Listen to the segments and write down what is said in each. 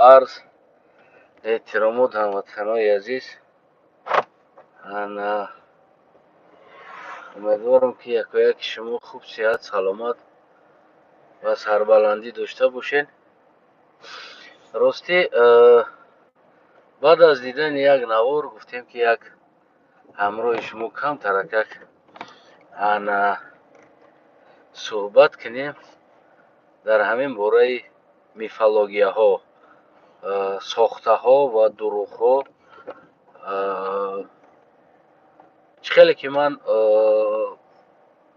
Арз эҳтиромот, ҳамватанои азиз. Ана, умедворам, ки якояки шумо хуб, сиҳат, саломат ва сарбаландӣ дошта бошед. Ростӣ, баъд аз дидани як навор гуфтем, ки як ҳамроҳи шумо камтаракак, ана, суҳбат кунем дар ҳамин бораи мифологияҳо, сохтаҳо ва дурӯғҳо. Чӣ хеле ки ман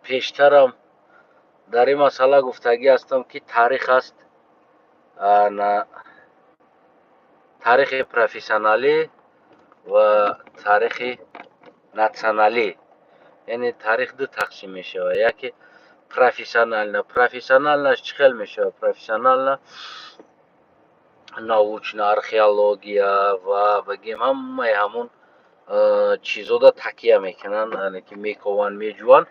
пештарам дар ин масъала гуфтагӣ ҳастам, ки таърих аст, таърихи профессионалӣ ва таърихи натсионалӣ, яъне таърих ду тақсим мешавад: яке профессионально. Профессионально ш чӣ хел мешавад? Профессионально научно, археология ва бигем, ҳамаи ҳамун чизода такя мекунанд, яъне ки мекованд, меҷӯянд.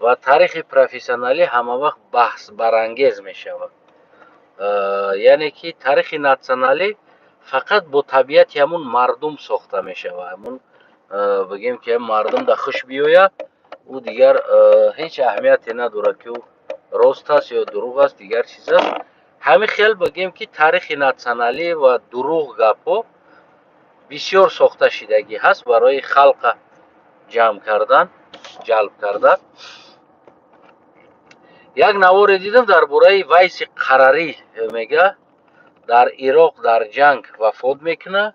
Ва таърихи профессионалӣ ҳамавақт баҳсбарангез мешавад, яъне ки таърихи натсионалӣ фақат бо табиати ҳамун мардум сохта мешавад. Ҳамун, бигем, ки мардум да хуш биёяд, ӯ дигар ҳеҷ аҳамияте надорад, ки ӯ рост аст ё дурӯғ аст, дигар чиз аст. Ҳамин хел, бигем, ки таърихи натсионалӣ ва дурӯғ гапҳо бисёр сохта шидагӣ ҳаст барои халқа ҷамъ кардан, ҷалб кардан. Як наворе дидам дар бораи Вайси Қарарӣ. Мега, дар Ироқ дар ҷанг вафот мекунад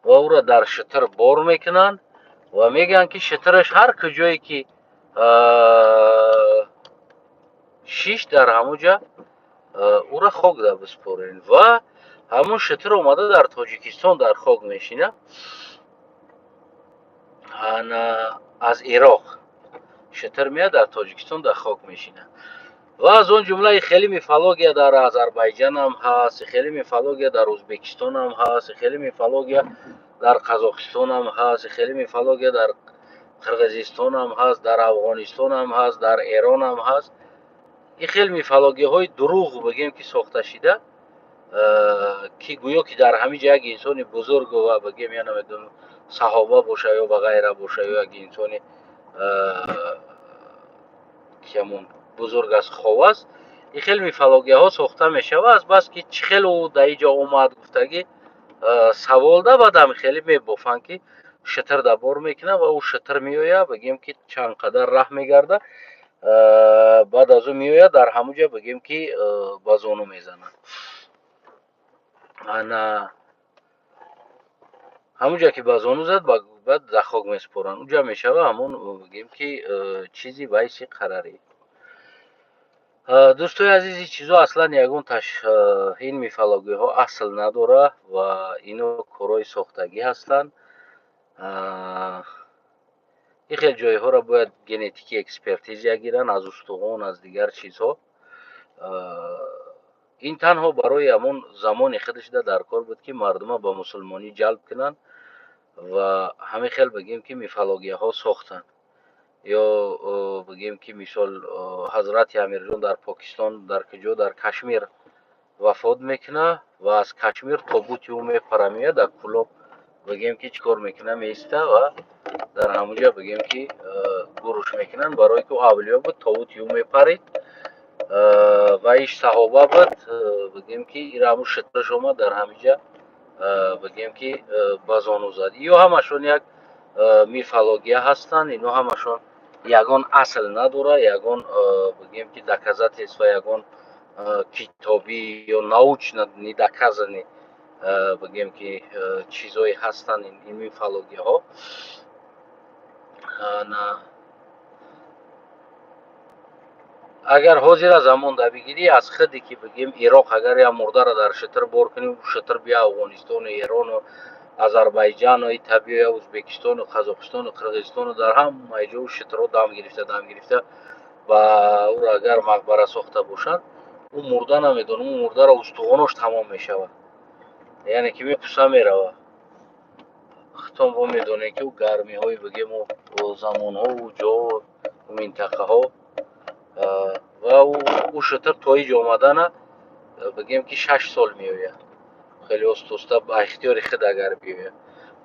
ва ӯро дар шутур бор мекунанд ва мегӯянд, ки шутураш ҳар куҷое ки шиш, дар ҳамун ҷа ӯро хок дар биспорен. Ва ҳамун шутур омада, дар Тоҷикистон дар хок мешинад. Ана, аз Ироқ шутур меяд, дар Тоҷикистон дар хок мешинад. Ва аз он ҷумла хеле мифология дар Озарбайҷанам ҳаст, хеле мифология дар Ӯзбекистонам ҳаст, хеле мифология дар Қазоқистонам ҳаст, хеле мифология дар Қирғизистонам ҳаст, дар Афғонистонам ҳаст, дар Эронам ҳаст. Ин хел мифологияҳои дурӯғ, бигем, ки сохта шида, ки гӯё ки дар ҳамин ҷо як инсони бузург ва, бигем, я намедонам, саҳоба боша ё ба ғайра боша, ё як инсони ки ҳамун бузург аст, хов аст. Ин хел мифологияҳо сохта мешавад. Аз бас ки чӣ хел ӯ дар ин ҷо омад гуфтагӣ савол да, баъд ҳам хеле мебофанд, ки шутур да бор мекунад ва ӯ шутур меояд, бигем, ки чанд қадар раҳ мегарда, баъд аз ӯ меояд, дар ҳамун ҷо, бигем, ки ба зону мезанад. Ана, ҳамун ҷо ки ба зону зад, баъд дар хок месупоранд. Уҷа мешавад ҳамон, бигем, ки чизи Вайси Қарарӣ. Дӯстои азиз, ин чизо аслан ягон ин мифологияҳо асл надорад ва ино корҳои сохтагӣ ҳастанд. Ин хел ҷойҳоро бояд генетикӣ экспертиза гиранд аз устухон, аз дигар чизҳо. Ин танҳо барои ҳамон замони худашда дар кор буд, ки мардума ба мусулмонӣ ҷалб кунанд ва ҳамин хел, бигем, ки мифологияҳо сохтанд. Ё, бигем, ки мисол, ҳазрати Амирҷон дар Покистон, дар куҷо, дар Кашмир вафот мекунад ва аз Кашмир тобути ӯ мепара, меояд дар Кӯлоб, бигем, ки чӣ кор мекунад, меиста ва дар ҳамун ҷо, бигем, ки гӯруш мекунанд, барое ки ӯ авлиё буд, тобути ӯ мепарид ва иш саҳоба буд. Бигем, ки ира ҳамун шутраш омад, дар ҳамин ҷа, бигем, ки ба зону зад. Ё ҳамашон як мифология ҳастанд. Ино ҳамашон ягон асл надорад, ягон, бигем, ки доказательство, ягон китобӣ ё научно недоказанный, бигем, ки чизҳое ҳастанд ин мифологияҳо. На, агар ҳозира замон да бигирӣ, аз худе ки, бигем, Ироқ, агар як мурдаро дар шутур бор кунӣ, шутур бия Афғонистону Эрону Озарбайҷану ита биёя Ӯзбекистону Қазоқистону Қирғизистону, дар ҳамаи ҷо шутурҳо дам гирифта, дам гирифта, ва ӯро агар мақбара сохта бошанд, ӯ мурда намедонам, ӯ мурдаро устухонош тамом мешавад, яъне ки мепуса, меравад. Худтон бо медонед, ки ӯ гармиҳои, бигем, замонҳову ҷо минтақаҳо ва ӯ шутур то иҷо омадана, бигем, ки 6 сол меояд. Хеле остоста ба ихтиёри худ агар биёяд.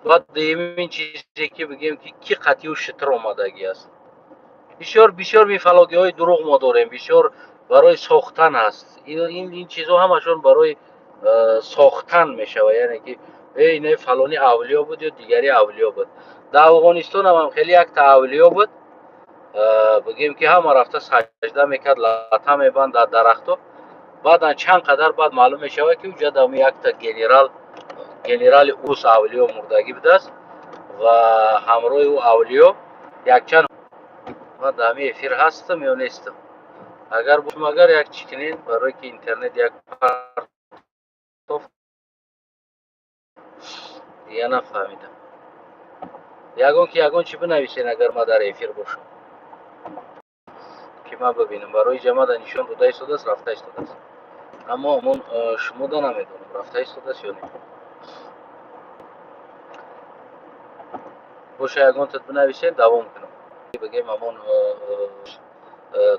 Баъд дуюмин чизе, ки бигем, ки кӣ қатъию шитр омадагӣ аст. Бисёр, бисёр мифологияҳои дурӯғ мо дорем, бисёр барои сохтан аст. Ин чизҳо ҳамашон барои сохтан мешавад, яъне ки эй, не, фалони авлиё буд ё дигари авлиё буд. Дар Афғонистон ҳам хеле якта авлиё буд, бигем, ки ҳама рафта сажда мекард, лата мебанд дар дарахто. Баъдан чанд қадар баъд маълум мешавад, ки уҷа дам якта генерал, генерали урус авлиё мурдагӣ будааст ва ҳамроҳи ӯ авлиё якчанд. Ман дар ҳамин эфир ҳастам ё нестам? Агар бошам, агар як чӣ кунед, барое ки интернет як партоф, дигар нафаҳмидам. Ягон ки ягон чӣ бинависен, агар ман дар эфир бошам, ки ман бибинам. Барои ҷамада нишон дода истодааст, рафта истодааст, аммо ҳамон шумода намедонам, рафта истодааст ё не. Боша, ягонтат бинависен, давом кунам. Бигем, ҳамон,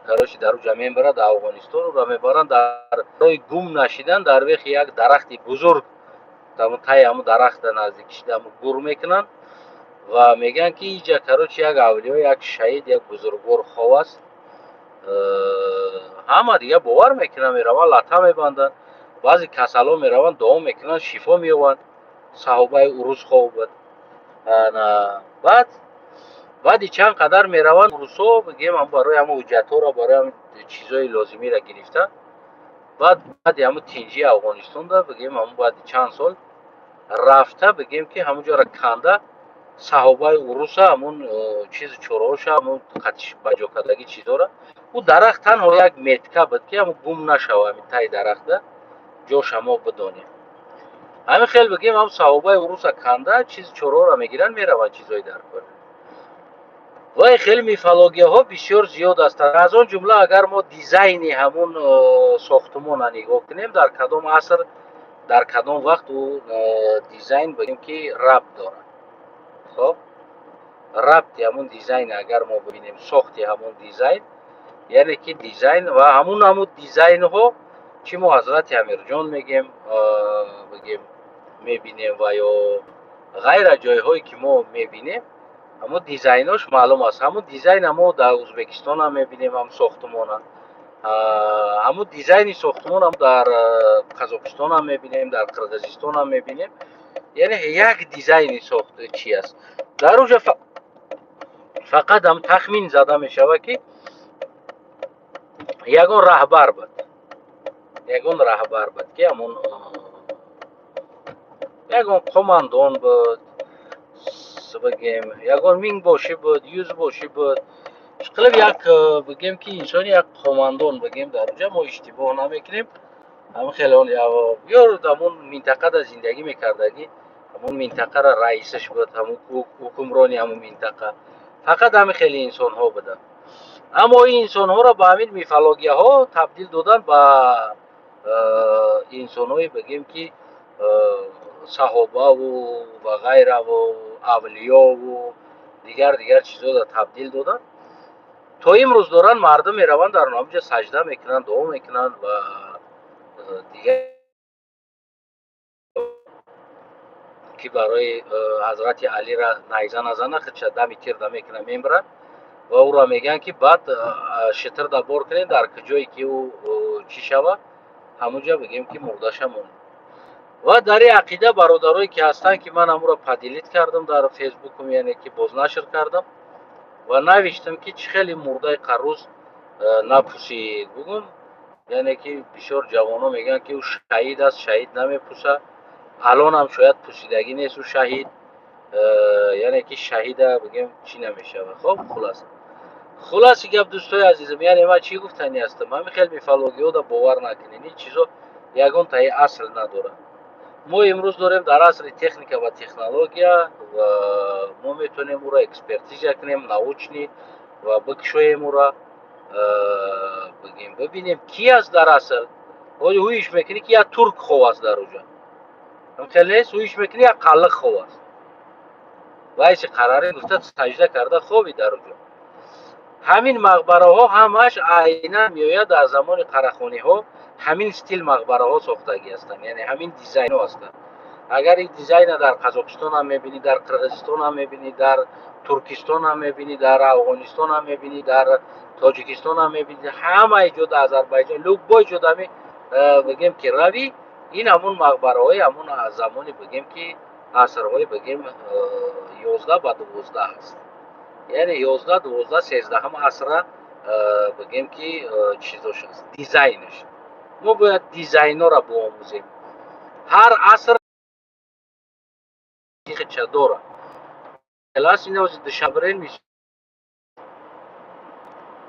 короче, дар уҷа мебарад, дар Афғонистон ура мебаранд, барои гум нашидан дар вехи як дарахти бузург, таи ҳамун дарахта наздик шида, ҳамун гур мекунанд ва мегӯянд, ки иҷа, короче, як авлиё, як шаҳид, як бузургвор хов аст. Ҳама дига бовар мекунанд, мераванд, лата мебанданд, баъзе касалҳо мераванд, дуо мекунанд, шифо меёбанд. Саҳобаи урус хов буд. Баъд баъди чанд қадар мераванд урусҳо, бигем, барои ҳамун ҳуҷҷатҳоро, барои ҳамн чизҳои лозимиро гирифта. Баъд баъди ҳамун тинҷии Афғонистонда, бигем, ҳамун баъди чанд сол рафта, бигем, ки ҳамун ҷоро канда, саҳобаи уруса, ҳамун чизи чораоша, ҳамун қатиш баҷокардагӣ чизҳоро. Ӯ дарахт танҳо як метка буд, ки ҳамун гум нашава, ҳамин таи дарахта ҷоша мо бидонем. Ҳамин хел, бигем, ҳам саҳобаи уруса канда, чизи чораҳоро мегиранд, мераванд, чизҳои дар кор. Вай хеле мифологияҳо бисёр зиёд ҳастанд. Аз он ҷумла, агар мо дизайни ҳамун сохтумона нигоҳ кунем, дар кадом аср, дар кадом вақт ӯ дизайн, бигем, ки рабт дорад. Хоб, рабти ҳамун дизайн агар мо бибинем, сохти ҳамун дизайн, яъне ки дизайн ва ҳамун дизайнҳо, чӣ мо Ҳазрати Амирҷон мегем, бигем, мебинем ва ё ғайра ҷойҳое, ки мо мебинем, ҳамун дизайнош маълум аст. Ҳамун дизайна мо дар Ӯзбекистонам мебинем, ҳам сохтумона, ҳамун дизайни сохтумонам дар Қазоқистонам мебинем, дар Қирғизистонам мебинем. Яъне як дизайни сохт чи аст дар уҷа, фақат ҳам тахмин зада мешавад, ки ягон раҳбар буд, ягон раҳбар буд, ки ҳамун ягон қомандон буд, бигем, ягон мингбошӣ буд, юзбошӣ буд, қилиб як, бигем, ки инсони як қомандон, бигем, дар уҷа мо иштибоҳ намекунем. Ҳамин хеле ё ҳамун минтақада зиндагӣ мекардагӣ, ҳамун минтақара раисаш буд, ҳамун ҳукмрони ҳамун минтақа. Фақат ҳамин хеле инсонҳо буданд, аммо ин инсонҳоро ба ҳамин мифологияҳо табдил додан, ба инсонҳое, бигем, ки саҳобаву ва ғайраву авлиёву дигар дигар чизҳоро табдил додан. То имрӯз доранд, мардум мераванд, дар ҳамҷа сажда мекунанд, дуо мекунанд ва дигар, ки барои Ҳазрати Алира найза назана, худша дами тирда мекунад, мембарад ва ӯро мегӯянд, ки баъд шитирда бор кунед, дар куҷое ки ӯ чӣ шава, ҳамунҷа, бигем, ки мурдаша монед. Ва дар ин ақида бародарое, ки ҳастанд, ки ман ҳамуро поделить кардам дар Фейсбукум, яъне ки бознашр кардам ва навиштам, ки чӣ хеле мурдаи қаррӯз напусид, бугум. Яъне ки бисёр ҷавонҳо мегӯянд, ки ӯ шаҳид аст, шаҳид намепуса. Алонам шояд пусидагӣ нест ӯ шаҳид, яъне ки шаҳида, бигем, чӣ намешавад. Хоб, хулоси гап, дӯстои азизам, яъне ман чӣ гуфтанӣ ҳастам? Ҳамин хел мифологиҳода бовар накунед, ин чизо ягон таи асл надорад. Мо имрӯз дорем дар асри техника ва технология ва мо метавонем ӯро экспертиза кунем, научный, ва бикушоем ӯра, бигем, бибинем, ки аст дар асл. Ҳоли ҳуиш мекунӣ, ки як турк хов аст дар уҷа, хеле нест, ҳуиш мекунӣ, як қаллиқ хов аст. Вайси қарарӣ гуфта, сажда карда, хоби дар уҷа. Ҳамин мақбараҳо ҳамааш айнан меояд аз замони Қарахониҳо. Ҳамин стил мақбараҳо сохтагӣ ҳастанд, яъне ҳамин дизайнҳо ҳастанд. Агар ин дизайна дар Қазоқистон ҳам мебинӣ, дар Қирғизистон ҳам мебинӣ, дар Туркистон ҳам мебинӣ, дар Афғонистон ҳам мебинӣ, дар Тоҷикистон ҳам мебинӣ, ҳамаи ҷо, дар Озарбойҷон, любой ҷо дами бигем ки равӣ, ин ҳамун мақбараҳои ҳамун аз замони, бигем ки, асрҳои, бигем, 11 ба 12 аст, яъне 11, 12, 13-ҳам асра, бигем ки, чизош аст, дизайнаш. Мо бояд дизайнора биомӯзем. Ҳар аср худша дорад. Ин Душанберен,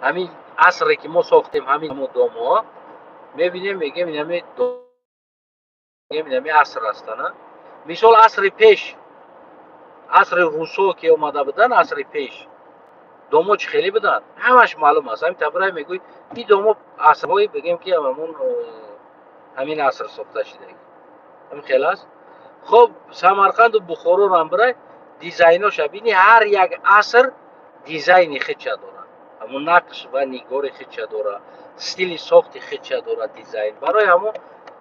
ҳамин асре ки мо сохтем, ҳамин домоҳо мебинем, мегем, инами аср ҳастанд. Мисол, асри пеш, асри русо ки омада буданд, асри пеш домо чӣ хеле буданд, ҳамаш маълум аст. Ҳамин табрай мегӯй, ин домо асрҳои, бигем ки, ҳамон ҳамин аср сохта шидаги, ҳамин хел аст. Хоб, Самарқанду Бухороро бирай, дизайноша бини. Ҳар як аср дизайни худша дорад, ҳамун нақш ва нигори худша дорад, стили сохти худша дорад, дизайн. Барои ҳамон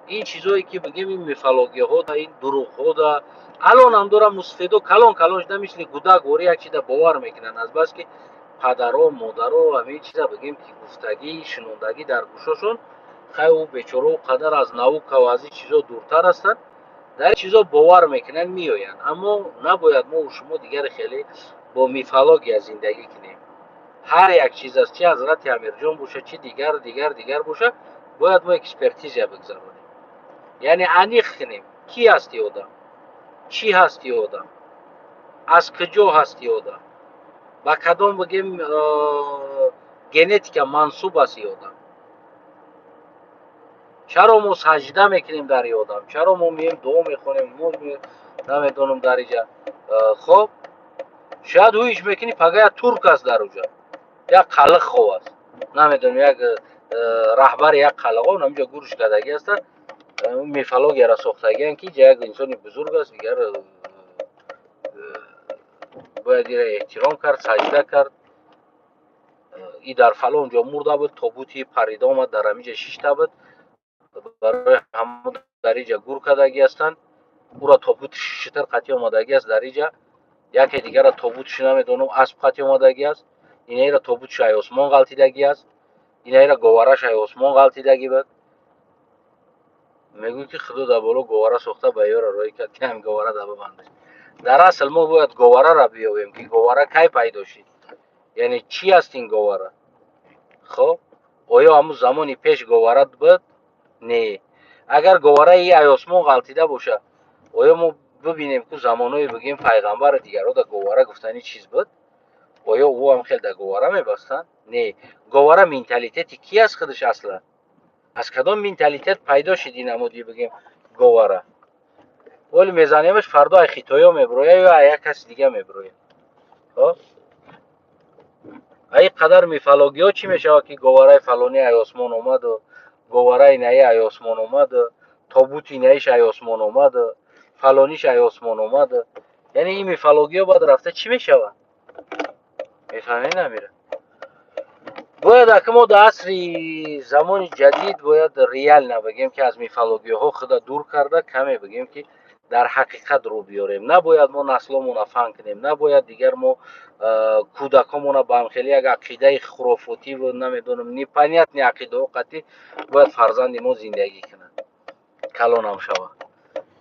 ин чизое ки, бигем, ин мифологияҳо да, ин дурӯғҳо да алонам дора. Мусфедо калон калон шуда, мисли гудак вори як чиза бовар мекунанд, азбаски падаро, модаро ҳамин чиза, бигем ки, гуфтагӣ, шунондагӣ дар гӯшошон. Хай, ӯ бечорао қадар аз наука ва аз ин чизо дуртар ҳастанд, дар ин чизо бовар мекунанд, меоянд. Аммо набояд мо шумо дигаре хеле бо мифология зиндагӣ кунем. Ҳар як чиз аст, чи ҳазрати Амирҷон бошад, чи дигар, дигар, дигар бошад, бояд мо экспертиза бигзаронем, яъне аниқ кунем, ки ҳасти одам, чӣ ҳасти одам, аз куҷо ҳасти одам, ба кадом, бигем, генетика мансуб аст и одам, чаро мо саҷда мекунем дар и одам, чаро мо меем, дуо мехонем, мо намедонам дар иҷа. Хоб, шояд ҳуиш мекунӣ, пага як турк аст дар уҷа, як қалиқ хов аст, намедонам, як раҳбари як қалиқо ҳаминҷо гурш кардагӣ ҳастанд, мифологияро сохтагианд, ки як инсони бузург аст, дигар бояд ира эҳтиром кард, саҷда кард. И дар фалон ҷо мурда буд, тобути парида омад, дар ҳаминҷа шишта буд, барои ҳамон дар иҷа гур кардагӣ ҳастанд ура, тобути шитр қатъи омадагӣ аст дар иҷа. Яке дигара тобутш, намедонам, асп қатъи омадагӣ аст, инаира тобутш ай осмон ғалтидагӣ аст, инаира говараш ай осмон ғалтидагӣ буд. Мегӯй ки худо дар боло говара сохта, ба ёра роҳӣ кард, ки ҳамин говара да бибандаш. Дар асл мо бояд говараро биёбем, ки говара кай пайдо шид, яъне чӣ аст ин говара. Хоб, оё ҳамун замони пеш говара буд? Не. Агар говараи ай осмон ғалтида боша, оё мо бибинем, ку замонҳое, бигем, пайғамбари дигарро да говара гуфтани чиз буд? Оё ӯ ҳам хел да говара мебастанд? Не. Говара менталитети ки аст худаш аслан? Аз кадом менталитет пайдо шид ин намуди, бигем, говара? Вале мезанемаш, фардо ай хитоё мебирояд ё ай як каси дига мебирояд. Хоб, ай қадар мифологиҳо чӣ мешавад, ки говараи фалонӣ ай осмон омаду, говараи наи ай осмон омаду, тобути наиш ай осмон омаду, фалониш ай осмон омаду? Яъне ин мифологиҳо баъд рафта чӣ мешавад? Мефаҳмед, намира? Бояд ака мо дар асри замони ҷадид бояд реально, бигем ки, аз мифологияҳо худа дур карда, каме, бигем ки, дар ҳақиқат рӯ биёрем. Набояд мо насломона фан кунем, набояд дигар мо кӯдакомона ба ҳамхели як ақидаи хурофотиву, намедонам, непонятный ақидаҳо қатъи бояд фарзанди мо зиндагӣ кунад, калонам шавад.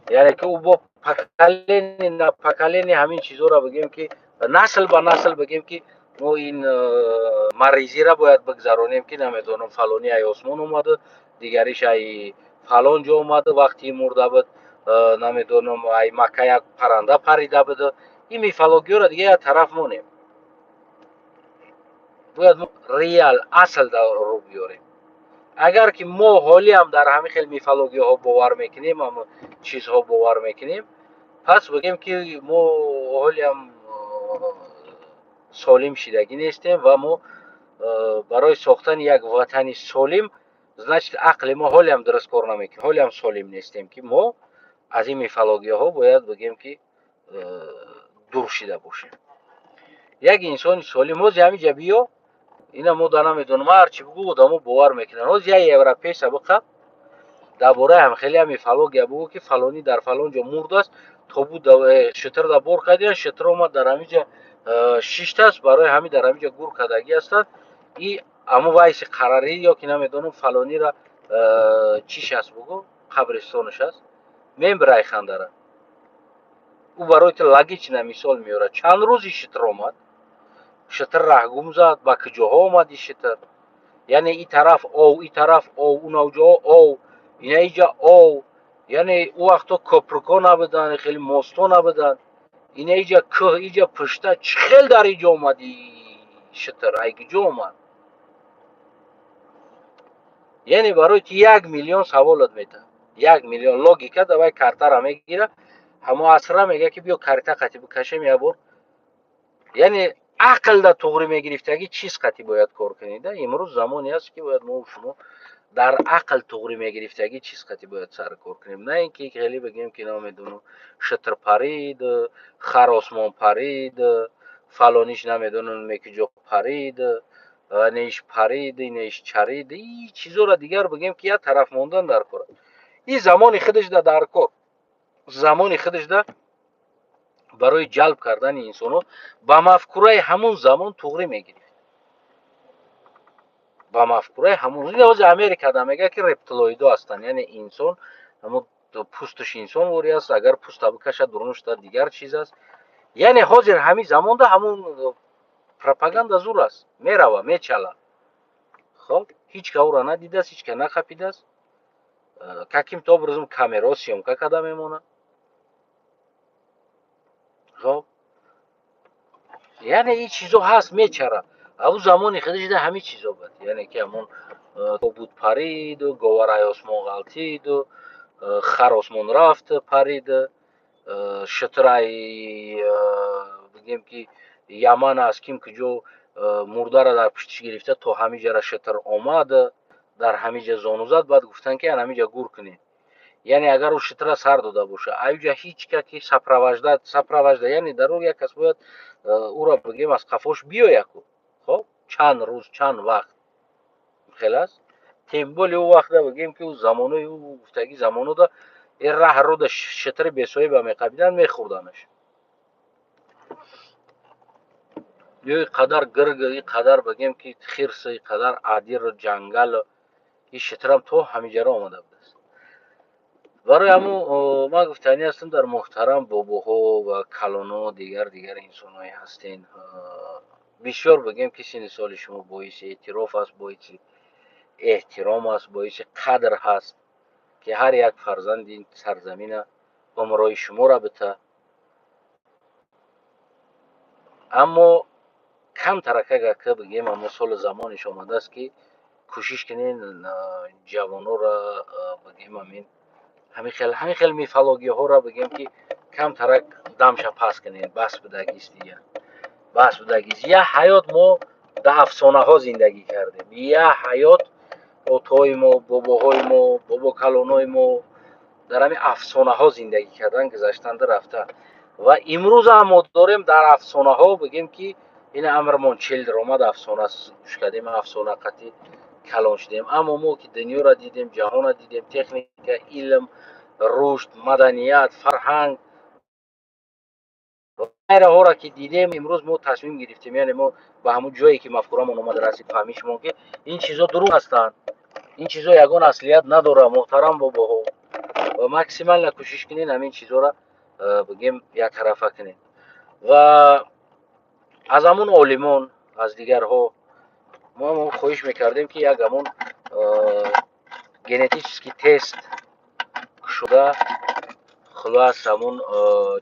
Яъне ки ӯ бо поколение на поколение ҳамин чизҳоро, бигем ки, насл ба насл, бигем ки, мо ин маризиро бояд бигзаронем, ки, намедонам, фалонӣ ай осмон омаду, дигариш ай фалон ҷо омаду, вақти мурда буд, намедонам, ай Макка як парранда парида буду. Ин мифологиёро дига як тараф монем, бояд реал асл рӯ биёрем. Агар ки мо ҳолиам дар ҳамин хел мифологияҳо бовар мекунем, ҳам чизҳо бовар мекунем, пас, бигем ки, мо ҳолиам солим шидагӣ нестем ва мо барои сохтани як ватани солим, значит, ақли мо ҳолиам дуруст кор намекунем, ҳолиам солим нестем, ки мо аз ин мифологияҳо бояд, бигем ки, дур шида бошем. Як инсони солим ҳози ҳамин ҷа биё. Ина мо да намедонам, ҳарчи бугӯ, одамо бовар мекунанд. Ҳоз як европейса биқаб, дар бораи ҳамхелия мифология бугӯ, ки фалонӣ дар фалон ҷо мурдааст, тобут шитр да бор кардиян, шитр омад, дар ҳамиҷа шиштааст, барои ҳамин дар ҳамиҷа гур кардагӣ ҳастанд. И аму вайси қарарӣ ё ки намедонам, фалонира чиш аст, бугӯ, қабристонаш аст, мембирай хандара. Ӯ барои ту логично мисол меорад: чанд рӯзи шитр омад, шитр раҳгум зад, ба куҷоҳо омад и шитр? Яъне и тараф ов, и тараф ов, унавҷоҳо ов, ина иҷа ов. Яъне ӯ вақто кӯпрукҳо набуданд, хеле мостҳо набуданд. Ина иҷа кӯҳ, иҷа пушта, чӣ хел дар иҷо омад и шитр, ай куҷо омад? Яъне барои ту 1 миллион саволот метаҳад, 1 миллион логика. Давай картара мегира, ҳамо асра мега, ки биё, карта қати бикашем як бор. Яъне ақл да туғрӣ мегирифтагӣ чиз қати бояд кор кунед. Имрӯз замоне аст, ки бояд мо шумо дар ақл туғрӣ мегирифтагӣ чиз қати бояд сар кор кунем, на ин ки хеле бигем, ки намедонам, шитр парид, хар осмон парид, фалониш намедонам мекуҷо парид, неиш парид, неиш чарид. И чизоро дигар бигем, ки як тараф мондан дар кор. И замони худаш да дар кор, замони худаш да барои ҷалб кардани инсонҳо ба мафкураи ҳамун замон туғрӣ мегирифт, ба мафкураи ҳамун. Ҳозир Америкада мега, ки рептилоидо ҳастанд, яъне инсон ҳамун пӯсташ инсон ворӣ аст, агар пӯста бикашад, дурунашда дигар чиз аст. Яъне ҳозир ҳамин замонда ҳамун пропаганда зур аст, мерава, мечала. Хоб, ҳеҷ ка ӯро надидааст, ҳеҷ ка нақапидааст, каким-то образом камерао съёмка карда мемонад. Хоб, яъне ин чизо ҳаст, мечара. Аву замони худашда ҳамин чизо буд, яъне ки ҳамон тобут париду, говарай осмон ғалтиду, хар осмон рафт парид, шитрай бигем, ки Яман аст, ким куҷо мурдара дар пуштиш гирифта, то ҳамиҷара шитр омад, дар ҳамиҷа зону зад, баъд гуфтанд, ки ҳамиҷа гур кунед. Яъне агар ӯ шитра сар дода боша, аюҷа ҳеҷ ка ки сопровождать, яъне дар ӯ як кас бояд ӯро бигем аз қафош биёяку. Хоб, чанд рӯз, чанд вақт хел аст? Тем более ӯ вақта бигем, ки ӯ замонои ӯ гуфтагӣ замонода раҳ руда шитри бесоҳиба меқабиданд, мехӯрданаш. Ё и қадар гирг, и қадар бигем, ки хирс, и қадар адир ҷангал, и шитрам то ҳамиҷара омада будааст. Барои ҳамун ман гуфтанӣ ҳастам, дар муҳтарам бобоҳо ва калоно, дигар дигар инсонҳое ҳастен, бисёр бигем, ки синни соли шумо боиси эътироф аст, боиси эҳтиром аст, боиси қадр ҳаст, ки ҳар як фарзанди ин сарзамина умрои шуморо бита. Аммо камтаракага ки бигем, аммо соли замониш омадааст, ки кӯшиш кунен ҷавонора бигем, амин ҳамин хел мифологияҳоро бигем, ки камтарак дамша пас кунем. Бас будагист дигар, бас будагист. Як ҳаёт мо дар афсонаҳо зиндагӣ кардем, як ҳаёт отои мо, бобоҳои мо, бобокалонои мо дар ҳамин афсонаҳо зиндагӣ кардан гузаштанда рафта. Ва имрӯз ҳам мо дорем дар афсонаҳо, бигем, ки ин амрмон чил омад, афсона гӯш кардем, афсона қатӣ калон шудем. Аммо мо ки дунёро дидем, ҷаҳонро дидем, техника, илм, рушд, маданият, фарҳанг, ғайраҳоро ки дидем, имрӯз мо тасмим гирифтем, яъне мо ба ҳамун ҷое ки мафкурамон омад расид, фаҳмишмон, ки ин чизо дурӯғ ҳастанд, ин чизо ягон аслият надорад. Муҳтарам бобоҳо, ва максимально кӯшиш кунед, ҳамин чизоро бигем, яктарафа кунед. Ва аз ҳамун олимон, аз дигарҳо мо ҳам хоҳиш мекардем, ки як ҳамун генетический тест кушода, хулос, ҳамун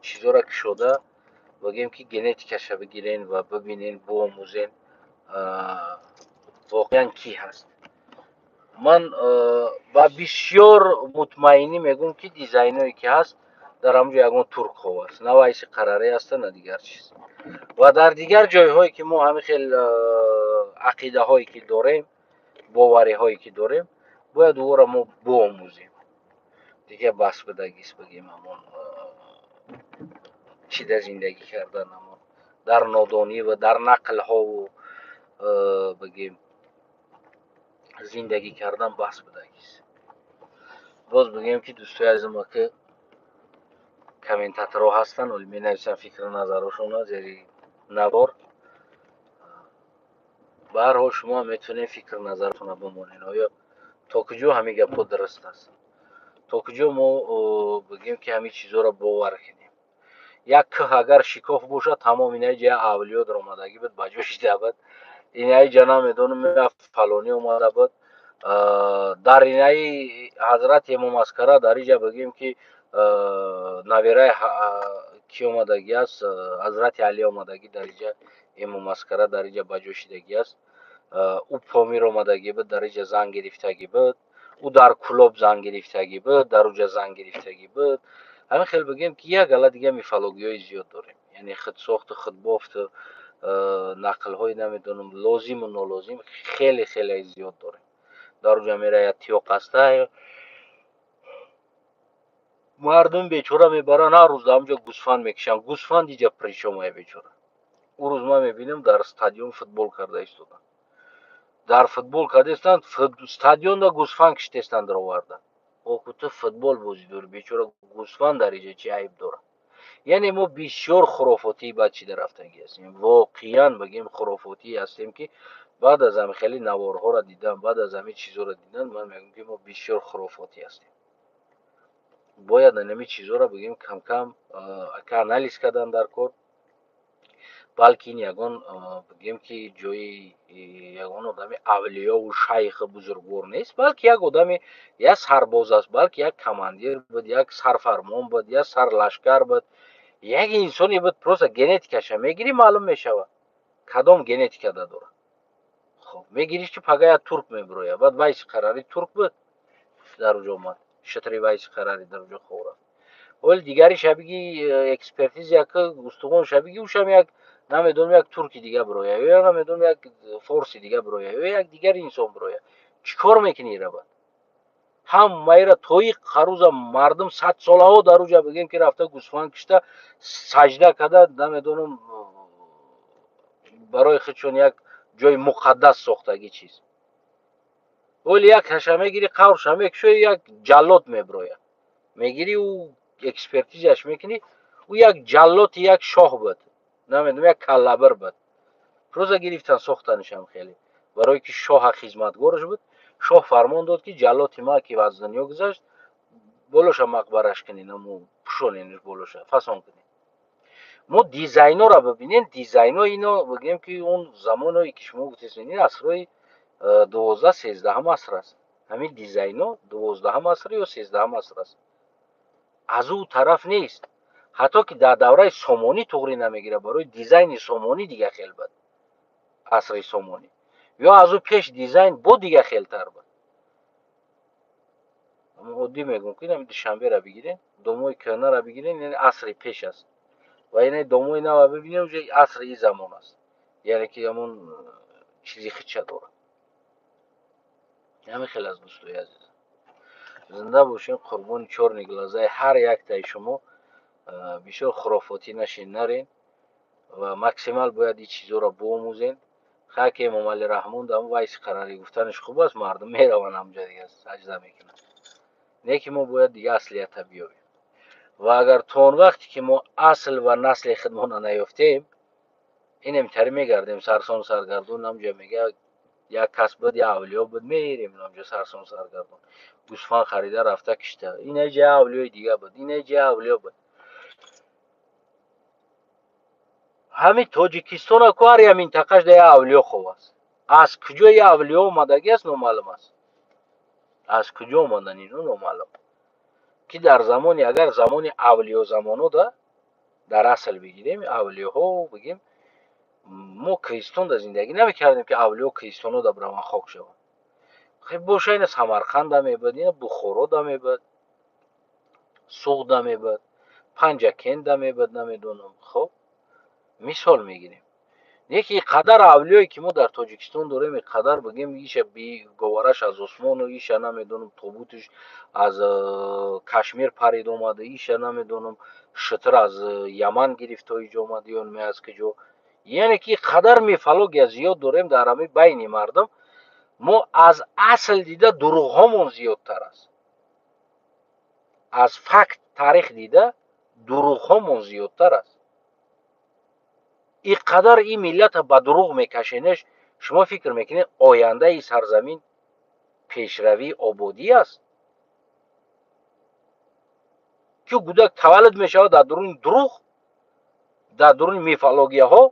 чизоро кушода, бигем, ки генетикаша бигирен ва бибинен, биомӯзен, воқеан кӣ ҳаст. Ман ба бисёр мутмаинӣ мегӯм, ки дизайное ки ҳаст, дар ҳамун ҷо ягон туркҳо аст, на вайси қарарӣ ҳаста, на дигар чиз. Ва дар дигар ҷойҳое ки мо ҳамин хел ақидаҳое ки дорем, бовариҳое ки дорем, бояд ӯро мо биомӯзем. Дигар бас будагист, бигем, ҳамон чида зиндагӣ кардан, ҳамон дар нодонӣ ва дар нақлҳову. Бигем, зиндагӣ кардан бас будагист. Боз бигем, ки дӯстои азизма, ки комментаторҳо ҳастанд, оли менависанд фикру назарҳошонро зери навор. Ба ҳар ҳол, шумо ҳам метавонед фикру назаратонро бимонед: оё то куҷо ҳамин гапҳо дуруст аст, то куҷо мо, бигем, ки ҳамин чизҳоро бовар кунем? Як кӯҳ агар шикоф бошад, тамом, инаи ҷа авлиё даромадагӣ буд, ба ҷо шида буд, инаи ҷа намедонам, фалонӣ омада буд, дар инаи ҳазрати Имом Аскара, дар иҷа, бигем, ки навераи кӣ омадагӣ аст, ҳазрати Алӣ омадагӣ, дар иҷа Имом Аскара дар иҷа ба ҷо шидагӣ аст, ӯ Помир омадагӣ буд, дар иҷа зан гирифтагӣ буд, ӯ дар Кӯлоб зан гирифтагӣ буд, дар уҷа зан гирифтагӣ буд. Ҳамин хел, бигем, ки як гала дига мифологиҳои зиёд дорем, яъне худсохту худбофту нақлҳои, намедонам, лозиму нолозим хеле хеле зиёд дорем. Дар уҷа мера як тиёқ аста, мардум бечора мебаранд, ҳар рӯз дар ҳамҷо гӯсфанд мекушанд. Гӯсфанд иҷа при чём ая, бечора? Ӯ рӯз ман мебинам, дар стадион футбол карда истоданд, дар футбол кардастанд, стадионда гӯсфанд киштестанд, дароварда. Оку, ту футбол бозӣ дорӣ, бечора, гӯсфанд дар иҷа чӣ айб дорад? Яъне мо бисёр хурофотии бад чида рафтагӣ ҳастем. Воқеан, бигем, хурофотӣ ҳастем, ки баъд аз ҳами хеле наворҳоро дидан, баъд аз ҳамин чизҳоро дидан, ман мегӯям, ки мо бисёр хурофотӣ ҳастем. Бояд ҳамин чизҳоро, бигем, камкам анализ кардан дар кор, балки ин ягон, бигем, ки ҷои ягон одами авлиёву шайху бузургвор нест, балки як одами, як сарбоз аст, балки як командир буд, як сарфармон буд, як сарлашкар буд, як инсоне буд. Просто генетикаша мегирӣ, маълум мешавад, кадом генетикада дорад. Хоб, мегириш, ки пага як турк мебирояд, баъд Вайси Қарари турк буд, дар уҷо омад, шитри Вайси Қарари дар уҷо хоб рафт. Оли дигариша биги, экспертиза ки устухонша биги, ушам як, намедонам, як турки дига бирояд ё, намедонам, як форси дига бирояд ё як дигари инсон бирояд. Чӣ кор мекунӣ ира? Бад ҳамаира тои қаруза мардум садсолаҳо дар уҷа, бигем, ки рафта гӯсфанд кишта, саҷда карда, намедонам, барои худшон як ҷои муқаддас сохтагӣ чиз. Оли як ҳаша мегирӣ, қаврша мекушоӣ, як ҷаллод мебирояд. Мегирӣ, ӯ экспертизаш мекунӣ, ӯ як ҷаллоти як шоҳ буд, намедонам, як каллабир буд. Просто гирифтан, сохтанишам хеле, барое ки шоҳа хизматгораш буд. Шоҳ фармон дод, ки ҷаллоти ма, ки аз дунё гузашт, болоша мақбараш кунед, аму пӯшоненш, болоша фасон кунед. Мо дизайнора бибинем, дизайно ино, бигем, ки он замоное ки шумо гуфтед, ин асрҳои 12, 13-ҳам аср аст. Ҳамин дизайно 12-ҳам аср ё 13-ҳам аср аст, аз ӯ тараф нест. Ҳатто ки дар давраи Сомонӣ туғрӣ намегирад, барои дизайни Сомонӣ дига хел буд, асри Сомонӣ ё аз ӯ пеш дизайн бо дига хелтар буд. Оддӣ мегӯм, ки ами Душанберо бигирем, домои кӯҳнаро бигирем, яъне асри пеш аст, ва ина домои нава бибинем, уже асри и замон аст, яъне ки ҳамон чизи хича дорад. Ҳамин хел аст, дӯстои азиз. Зинда бошем, қурбони чёрные глазаи ҳар яктаи шумо. Бисёр хурофотӣ нашин, нарен ва максимал бояд ин чизҳоро биомӯзем. Хаки Эмомалӣ Раҳмон дар Вайси Қарарӣ гуфтанаш хуб аст, мардум мераванд ҳамҷа, дига саҷда мекунанд. Не ки мо бояд дига аслията биёбем. Ва агар то он вақте ки мо асл ва насли худмона наёфтем, инамтари мегардем сарсон саргардон. Ҳамҷа мега, як кас буд, як авлиё буд, мерем ҳамҷа сарсон саргардон, гӯсфанд харида рафта кишта, инаҷа авлиёи дига буд, инаҷа авлиё буд. Ҳамин Тоҷикистона ку ҳар як минтақаш да як авлиё хоб аст. Аз куҷо як авлиё омадагӣ аст, номаълум аст. Аз куҷо омадан ино, номаълум. Ки дар замони, агар замони авлиё замоно да дар асл бигирем, авлиёҳо, бигем, мо кӯҳистонда зиндагӣ намекардем, ки авлиё кӯҳистонода бираванд, хок шаванд. Хеб боша, ина Самарқанда мебуд, ина Бухорода мебуд, Суғда мебуд, Панҷакенда мебуд, намедонам. Хоб, мисол мегирем. Не ки қадар авлиёе ки мо дар Тоҷикистон дорем, қадар, бигем, иша говараш аз осмону, иша, намедонам, тобутиш аз Кашмир парид омада, иша, намедонам, шитр аз Яман гирифта иҷо омада ё аз куҷо. Яъне ки қадар мифология зиёд дорем дар ҳамин байни мардум, мо аз асл дида дурӯғҳомон зиёдтар аст, аз факт таърих дида дурӯғҳомон зиёдтар аст. Ин қадар ин миллата ба дурӯғ мекашенеш, шумо фикр мекунед, ояндаи сарзамин пешравӣ, ободӣ аст? Ки кӯдак таваллуд мешавад дар дуруни дурӯғ, дар дуруни мифологияҳо,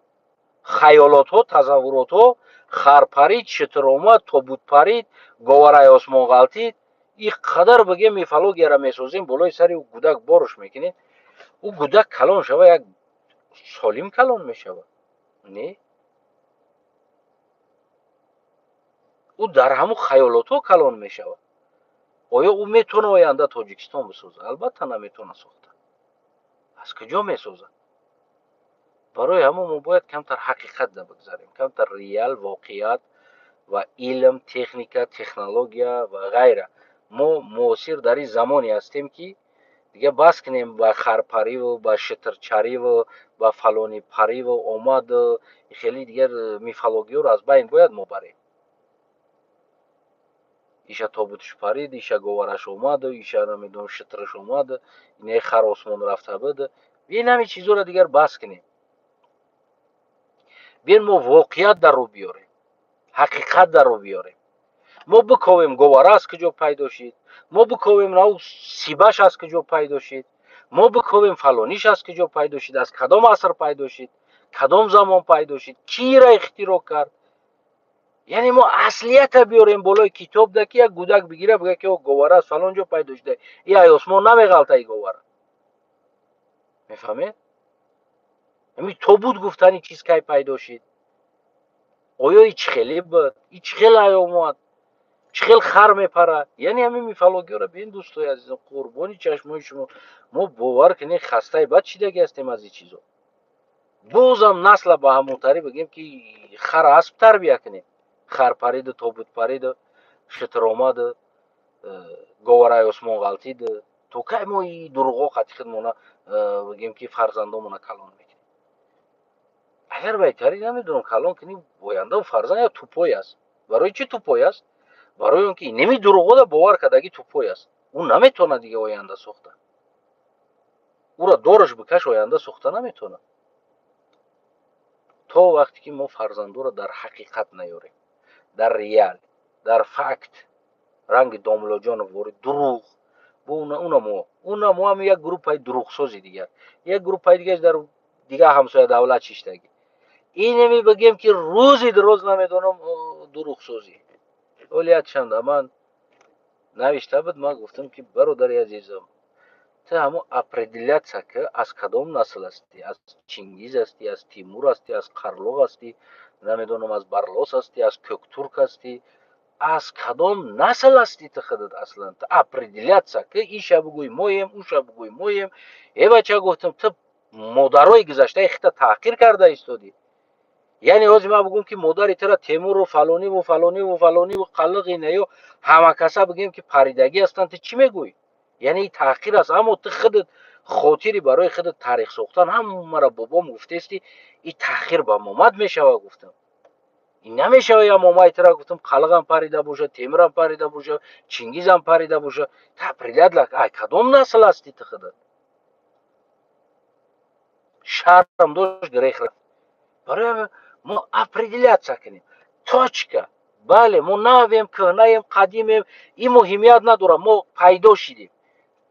хаёлотҳо, тасаввуротҳо. Хар парид, шитр омад, тобут парид, говараи осмон ғалтид. Ин қадар, бигем, мифологияро месозем, болои сари ӯ кӯдак боруш мекунем. Ӯ кӯдак калон шава, як солим калон мешавад? Не, ӯ дар ҳамун хаёлотҳо калон мешавад. Оё ӯ метавона оянда Тоҷикистон бисозад? Албатта, наметавона сохта. Аз куҷо месозад? Барои ҳамон мо бояд камтар ҳақиқат да бигзарем, камтар реал, воқеият ва илм, техника, технология ва ғайра. Мо муосир дар ин замоне ҳастем, ки дига бас кунем ба харпариву ба шитирчариву ба фалони париву омаду хеле дигар мифологиёро аз байн бояд мо барем. Иша тобутш парид, иша говараш омаду, иша, намедонам, шитраш омаду, инаи хар осмон рафта буд. Биен, ҳамин чизҳоро дигар бас кунем. Биен, мо воқеият дар рӯ биёрем, ҳақиқат дар рӯ биёрем. Мо биковем, говара аз куҷо пайдо шид, мо биковем, нав сибаш аз куҷо пайдо шид, мо биковем, фалониш аз куҷо пайдо шид, аз кадом аср пайдо шид, кадом замон пайдо шид, кира ихтироъ кард. Яъне мо аслията биёрем болои китоб да, ки як гудак бигира, бигӯя, ки говара аз фалон ҷо пайдо шуда, и ай осмон намеғалта и говара. Мефаҳмед? Ҳамин тобут гуфтани чиз кай пайдо шид? Оё и чӣ хеле буд, и чӣ хел ай омад, чӣ хел хар мепарад? Яъне ҳамин мифологияро бин, дӯстои азизам, қурбони чашмои шумо, мо, бовар кунед, хастаи бад шидаги ҳастем аз ин чизо. Бозам насла ба ҳамонтари, бигем, ки хар асп тарбия кунем. Хар париду, тобут париду, шитр омаду, говараи осмон ғалтиду. То кай мо и дурӯғҳо қати худмона, бигем, ки фарзандомона калон мекунем? Агар байтари, намедонам, калон кунӣ, оянда фарзанд я тупой аст. Барои чӣ тупой аст? Барои он ки неми дурӯғҳода бовар кардаги тупой аст. Ӯ наметавонад дига оянда сохта. Ӯро дораш бикаш, оянда сохта наметавонад, то вақте ки мо фарзандоро дар ҳақиқат наёрем, дар реал, дар факт. Ранги Домулоҷонов вори дурӯғ, унамо ҳам як группаи дурӯғсози дигар, як группаи дигар дар дигар ҳамсоя давлат шиштагӣ. Инеми, бигем, ки рӯзи дроз, намедонам, дурӯғсозӣ. Оли якшанда ман навишта буд, ман гуфтам, ки бародари азизам, ту ҳамон определяться ки аз кадом насл ҳастӣ: аз Чингиз ҳастӣ, аз Тимур ҳастӣ, аз Қарлоғ ҳастӣ, намедонам, аз Барлос ҳастӣ, аз Кӯктурк ҳастӣ, аз кадом насл ҳастӣ ту худат аслан? Ту определяться ки иша бигӯй моем, уша бигӯй моем. Э, бача, гуфтам, ту модарои гузаштаи хита таҳқир карда истодӣ. Яъне ҳозир ман бигӯм, ки модари тура Темуру фалониву фалониву фалониву қалиғи наё ҳама каса, бигем, ки паридагӣ ҳастанд, ту чӣ мегӯӣ? Яъне ин таҳқир аст. Аммо ту худат хотири барои худат таърих сохтан ҳамаро бобом гуфтести, ин таҳқир ба момад мешавад. Гуфтам, ин намешава. Я момаи тура, гуфтам, қалиғам парида бошад, Темурам парида бошад, Чингизам парида бошад. Ту определять, ай кадом насл ҳастӣ ту худат? Шарм дошт, грех рафт. Барои мо определяться кунем, точка. Бале, мо навем, кӯҳнаем, қадимем, ин муҳимият надорад. Мо пайдо шидем.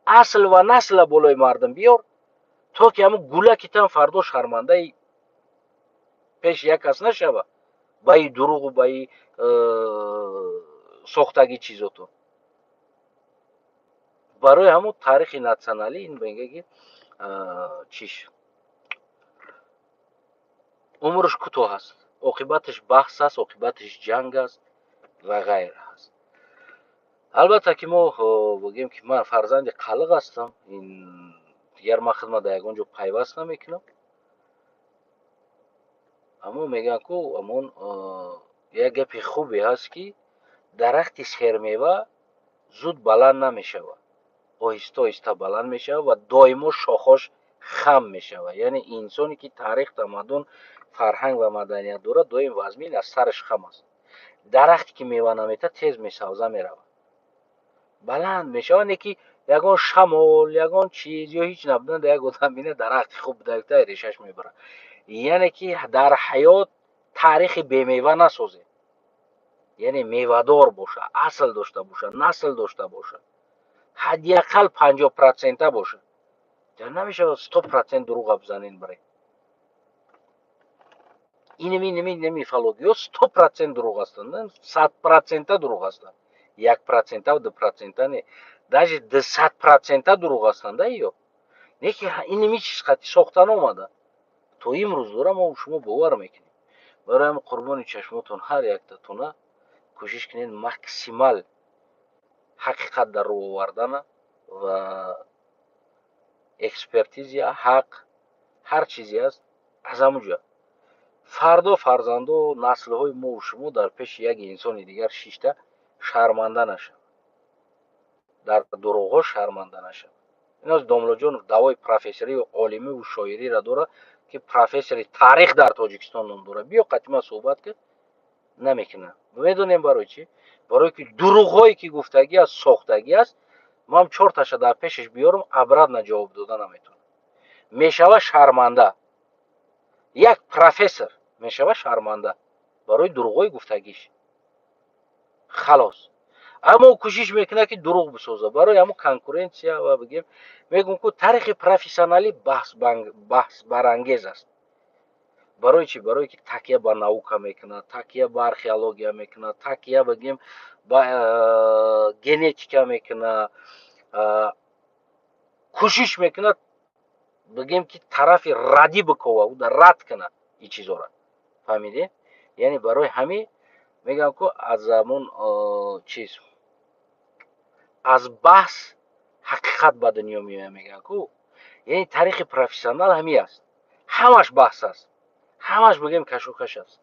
Асл ва насла болои мардум биёр, то ки ҳамун гулаки тан фардо шармандаи пеши як кас нашава ба и дурӯғу ба и сохтагӣ чизотон. Барои ҳамун таърихи националӣ ин мега, ки чиш умрш кӯтоҳ аст, оқибаташ баҳс аст, оқибаташ ҷанг аст ва ғайра аст. Албатта, ки мо бигем, ки ман фарзанди қалиқ ҳастам, ин дигар ман хидмат дар ягон ҷо пайваст намекунам. Аммо мегӯянд ку, амон як гапи хубе ҳаст, ки дарахти сермева зуд баланд намешавад, оҳиста оҳиста баланд мешавад ва доимо шохош Хам мешавад. Яъне инсоне ки таърих, тамаддун, фарҳанг ва маданият дорад, доим вазмин аз сараш хам аст. Дарахте ки мева наметад, тез месавза, меравад, баланд мешавад. Не ки ягон шамол, ягон чиз ё ҳеҷ набудан, як одам бина, дарахти хуб буда, решаш мебарад. Яъне ки дар ҳаёт таърихи бемева насозем, яъне мевадор боша, асл дошта боша, насл дошта боша, ҳадди ақал 50 процента боша. Намешавад 100% дурӯға бизанен. Баре инами мифологиё 100% дурӯғ ҳастанд, 100 процента дурӯғ ҳастанд, 1 процента, 2 процента не, даже 200 процента дурӯғ ҳастанд. Ё не ки инами чиз қати сохтан омада, то имрӯз дора, мо шумо бовар мекунем. Барои ҳам, қурбони чашмотон, ҳар яктатона кӯшиш кунед максимал ҳақиқат дар рӯ овардана ва экспертизия, ҳақ, ҳар чизе аст, аз ҳамун ҷо фардо фарзандо, наслҳои мову шумо дар пеши як инсони дигар шишта шарманда нашавад, дар дурӯғҳо шарманда нашавад. Иноз Домлоҷонов даъвои профессорию олимиву шоириро дорад, ки профессори таърих дар Тоҷикистон ном дорад. Биё, қатима суҳбат ки намекунад. Медонем барои чӣ? Барое ки дурӯғҳое ки гуфтагӣ аст, сохтагӣ аст. Ман чорташа дар пешаш биёрам, обратно ҷавоб дода наметавонам. Мешава шарманда, як профессор мешава шарманда барои дурӯғҳои гуфтагиш. Халос. Аммо кӯшиш мекунад, ки дурӯғ бисозад барои ҳамун конкуренция. Ва бигем, мегӯм ку, таърихи профессионалӣ баҳсбарангез аст. Барои чӣ? Барое ки такя ба наука мекунад, такя ба археология мекунад, такя, бигем, ба генетика мекунад, кӯшиш мекунад, бигем, ки тарафи радӣ бикова, уда рад кунад ин чизоро. Фаҳмидем? Яъне барои ҳамин мегӯям ку, аз ҳамун чиз, аз баҳс ҳақиқат ба дунё меояд, мегӯям ку. Яъне таърихи профессионал ҳамин аст, ҳамаш баҳс аст, ҳамаш, бигем, кашокаш аст.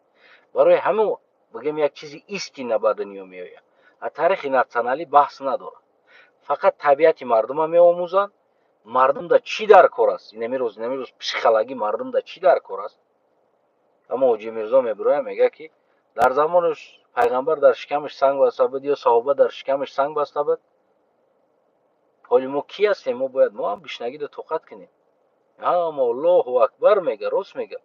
Барои ҳамин, бигем, як чизи истина ба дунё меояд. А таърихи натсионалӣ баҳс надорад, фақат табиати мардума меомӯзанд. Мардумда чӣ дар кор аст инамирӯз психологи мардумда чӣ дар кор аст? Аммо Ҳоҷи Мирзо мебирояд, мегӯяд, ки дар замонаш пайғамбар дар шикамаш санг баста буд ё саҳоба дар шикамаш санг баста буд. Ҳоли мо кӣ ҳастем? Мо бояд мо ҳам гушнагиро тоқат кунем. Ҳама Аллоҳу акбар мега, рост мега.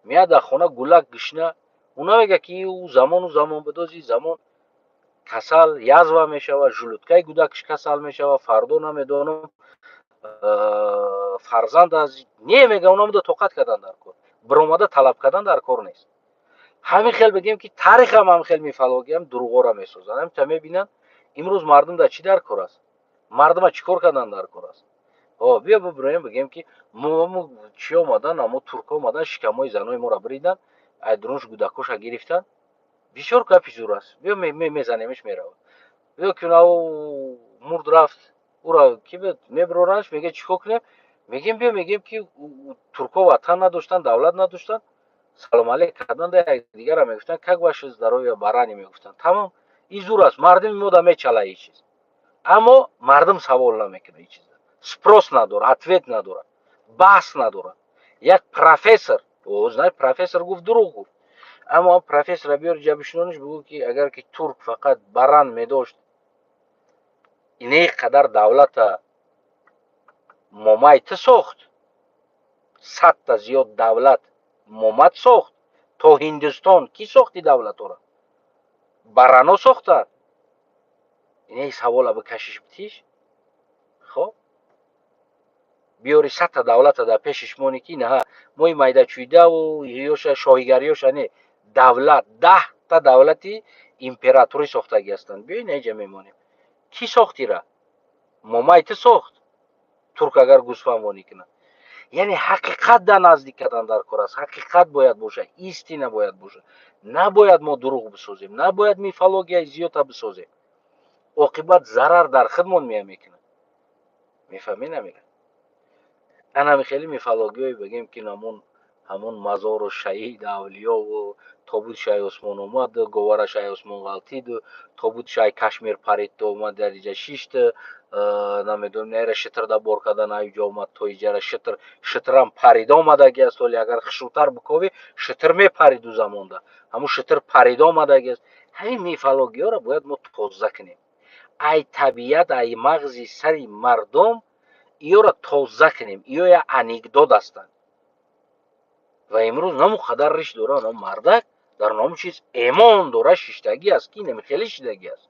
Меяд дар хона, гулак гушна. Ӯ намега, ки ӯ замон, ӯ замон бидози замон касал, язва мешавад, желудкаи кӯдакаш касал мешавад, фардо намедонам, фарзанд аз не мега. Онамуда тоқат кардан дар кор, биромада талаб кардан дар кор нест. Ҳамин хел, бигем, ки таърихам ҳам хел мифологиям дурӯғоро месозанд. Ҳамита мебинанд, имрӯз мардум дар чӣ дар кор аст, мардума чӣ кор кардан дар кор аст? Биё бибироем, бигем, ки чӣ омадан, амо туркҳо омадан, шикамҳои занои моро бридан, айдурунш кӯдакоша гирифтан. Бисёр гапи зур аст. Биё, мезанемш, меравад. Биё, ки мурд, рафт, ура ки мебироранш, мега, чӣ кор кунем? Мегем, биё, мегем, ки туркҳо ватан надоштанд, давлат надоштанд, салом алейк кардан, якдигарро мегуфтанд: «Как ваше здоровье, барани?» мегуфтанд. Тамом. Ин зур аст, мардуми мо да мечала ин чиз, аммо мардум савол намекунад, ин чиз спрос надорад, ответ надорад, баҳс надорад. Як профессор, знай, профессор гуфт, дурӯғ гуфт, аммо профессора биёр, ҷабишинониш, бигӯ, ки агар ки турк фақат баран медошт, ине қадар давлата момай ту сохт, 100-та зиёд давлат момад сохт то Ҳиндустон. Кӣ сохти давлатора? Барано сохтанд. Ине савола бикашиш, битиш. Хоб, биёри 100-та давлата дар пеши шумоне, ки наҳа мои майдачӯйдаву ёша шоҳигариёша не, давлат, 10-та давлати императорӣ сохтагӣ ҳастанд. Биёй, наиҷа мемонем. Кӣ сохтира? Момай ту сохт. Турк агар гӯсфандвонӣ кунад, яъне ҳақиқат дар наздик кардан дар кор аст. Ҳақиқат бояд бошад, истина бояд бошад. Набояд мо дурӯғ бисозем, набояд мифологияи зиёдта бисозем. Оқибат зарар дар худмон мея мекунад. Мефаҳмӣ, намера? Анами хеле мифологиёе, бигем, ки намун ҳамун мазору шаҳид, авлиёву тобут шаи осмон омад, говара шаи осмон ғалтиду, тобут шаи Кашмир парид, омад, дар иҷа шишт. Намедонам, нера шитрда бор кардан, ай ҷо омад то иҷара шитр, шитрам парида омадаги аст. Оли агар хушрӯтар биковӣ, шитр мепарид ӯ замонда, ҳамун шитр парида омадаги аст. Ҳамин мифологиёро бояд мо тоза кунем, ай табиат, ай мағзи сари мардум иёро тоза кунем. Иё як анекдот ҳастанд ва имрӯз наму қадар риш дора, но мардак дар номи чиз эмон дора, шиштагӣ аст, ки намихеле шидагӣ аст,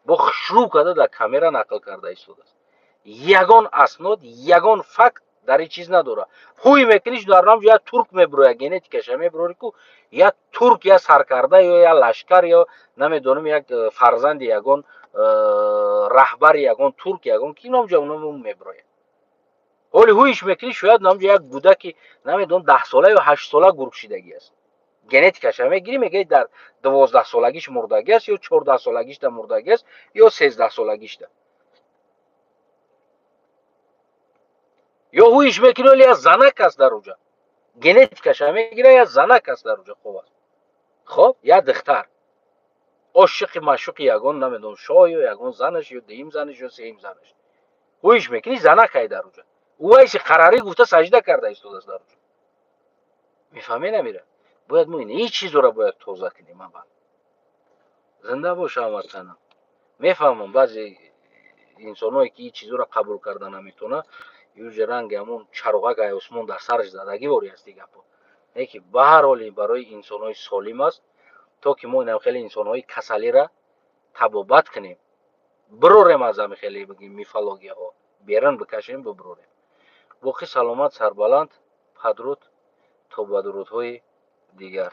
бо хушрӯ карда дар камера нақл карда истодааст. Ягон аснод, ягон факт дар ин чиз надорад. Ҳуй мекуниш, дар нам як турк мебурояд, генетикаша мебурори ку, як турк, я саркарда ё як лашкар ё намедонам, як фарзанди ягон раҳбари ягон турк, ягон ки номҷа мебурояд. Ҳоли ҳуиш мекунӣ, шояд намҷа як гудаки, намедонам, 10сола ё 8сола гург шидагӣ аст. Генетикаша мегирӣ, мегӯӣ, дар 12солагиш мурдагӣ аст ё 14солагишда мурдагӣ аст ё 13солагишда. Ё ҳуиш мекунӣ, оли як занак аст дар уҷа, генетикаша мегира, як занак аст дар уҷа, хоб аст, хоб, як духтар ошиқи маъшуқи ягон, намедонам, шоҳ ё ягон занаш ё дуюм занаш ё сеюм занаш. Ҳуиш мекунӣ, занак ай дар уҷа, увайси қарарӣ гуфта сажда карда истодааст дар уҷа. Мефаҳмед, амира? Бояд мо ин чизоро бояд тоза кунем аввал. Зинда бош, ҳамватанам. Мефаҳмам, баъзе инсонҳое ки ин чизоро қабул карда наметавонад, юже ранги ҳамон чароғак ай осмон дар сараш задагӣ ворӣ аст. Гапо не ки ба ҳар ҳол барои инсонҳои солим аст, то ки мо инам хеле инсонҳои касалира табобат кунем, бирорем аз ҳами хеле, бигем, мифологияҳо берун бикашем, бибирорем. Боқӣ саломат, сарбаланд, падруд, то ба дурудҳои дигар.